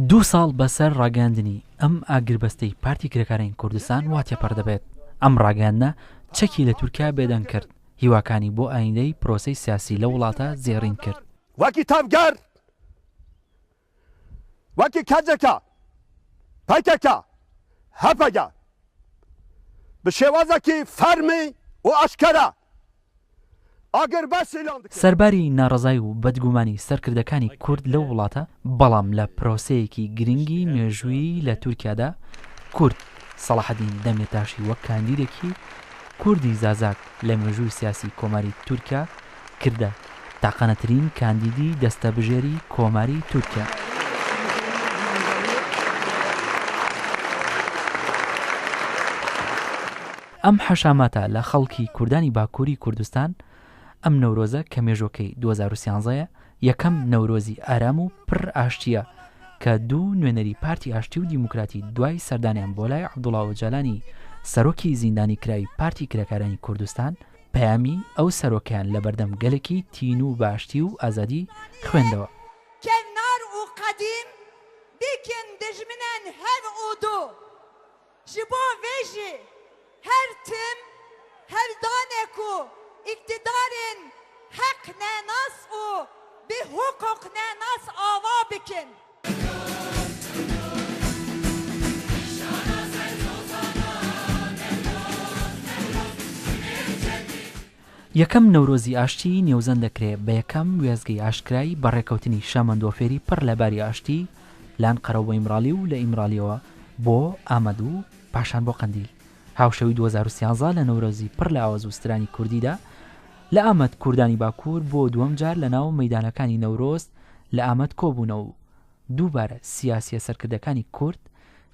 دوو ساڵ بەسەر ڕاگەیاندنی ئەم ئاگربەستەی پارتی کرێکارانی کوردستان وا تێپەڕ دەبێت. ئەم ڕاگەیاندنە چەکی لە تورکیا بێدەنگ کرد، هیواکانی بۆ ئایندەی پرۆسەی سیاسی لەو وڵاتە زێڕین کرد. وەکی تەڤگەر، وەکی کەجەکە، پەکەکە، هەپەگە bi şêwazekî fermî û eşkere سەرباری ناڕەزای و بەدگومانی سەرکردەکانی کورد لەو وڵاتە، بەڵام لە پرۆسەیەکی گرنگی مێژوویی لە تورکیادا کورد سەڵاحەدین دەمیرتاشی وەک کاندیدێکی کوردی زازاک لە مێژووی سیاسی کۆماری تورکیا کردە تاقانەترین کاندیدی دەستەبژێری کۆماری تورکیا. ئەم حەشاماتە لە خەڵکی کوردانی باکووری کوردستان، ئەم نەورۆزە کە مێژووەکەی 2013 یە، یەکەم نەورۆزی ئارام و پڕ ئاشتییە کە دوو نوێنەری پارتی ئاشتی و دیموکراتی دوای سەردانیان بۆ لای عەبدوڵا ئۆجالانی سەرۆکی زیندانیکراوی پارتی کرێکارانی کوردستان پەیامی ئەو سەرۆکەیان لەبەردەم گەلێکی تینوو بە ئاشتی و ئازادی خوێندەوە. کەڤنار و قەدیم بیکن دژمنەن هەڤ و دو. Ji bo vê jî her tim hewldanê ku îktîdarên heqnenas û bi hiqûqnenas ava bikin. یەکەم نەورۆزی ئاشتی نێوزەند دەکرێ بە یەکەم وێستگەی ئاشکرای بەڕێکەوتنی شەمەندۆفێری پڕ لە باری ئاشتی لە ئەنقەرەوە بۆ ئیمرالی و لە ئیمرالیەوە بۆ ئامەد و پاشان بۆ قەندیل. هاوشێوەی 2013 لە نەورۆزی پڕ لە ئاواز و سترانی کوردیدا لە ئامەد کوردانی باکوور بۆ دووەم جار لە ناو مەیدانەکانی نەورۆز لە ئامەد کۆبوونەوە و دووبارە سیاسیە سەرکردەکانی کورد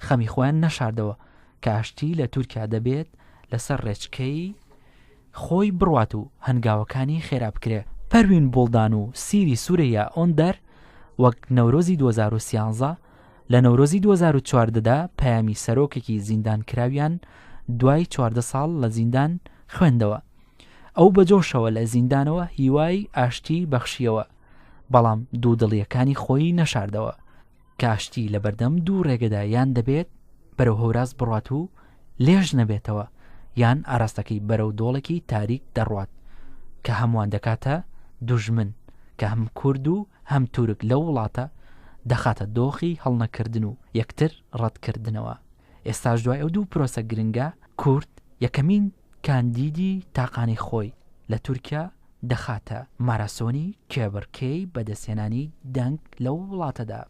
خەمی خۆیان نەشاردەوە کە ئاشتی لە تورکیا دەبێت لەسەر ڕێچکەی خۆی بڕوات و هەنگاوەکانی خێرا بکرێ. پەروین بوڵدان و سیری سورەیا ئۆندەر وەک نەورۆزی 2013 لە نەورۆزی 2014 دا پەیامی سەرۆکێکی زیندانکراویان دوای 14 ساڵ لە زیندان خوێندەوە. ئەو بە جۆشەوە لە زیندانەوە هیوای ئاشتی بەخشیەوە، بەڵام دوودڵییەکانی خۆی نەشاردەوە. کە ئاشتی لەبەردەم دوو ڕێگەدا یان دەبێت بەرەو هەوراز بڕوات و لێژ نەبێتەوە یان ئاراستەکەی بەرەو دۆڵێکی تاریک دەڕوات کە هەمووان دەکاتە دوژمن کە هەم کورد و هەم تورک لەو وڵاتە دەخاتە دۆخی هەڵنەکردن و یەکتر ڕەتکردنەوە. ئێستاش دوای ئەو دوو پرۆسە گرنگە کورد یەکەمین کاندیدی تاقانەی خۆی لە تورکیا دەخاتە ماراسۆنی کێبڕکێی بەدەستهێنانی دەنگ لەو وڵاتەدا.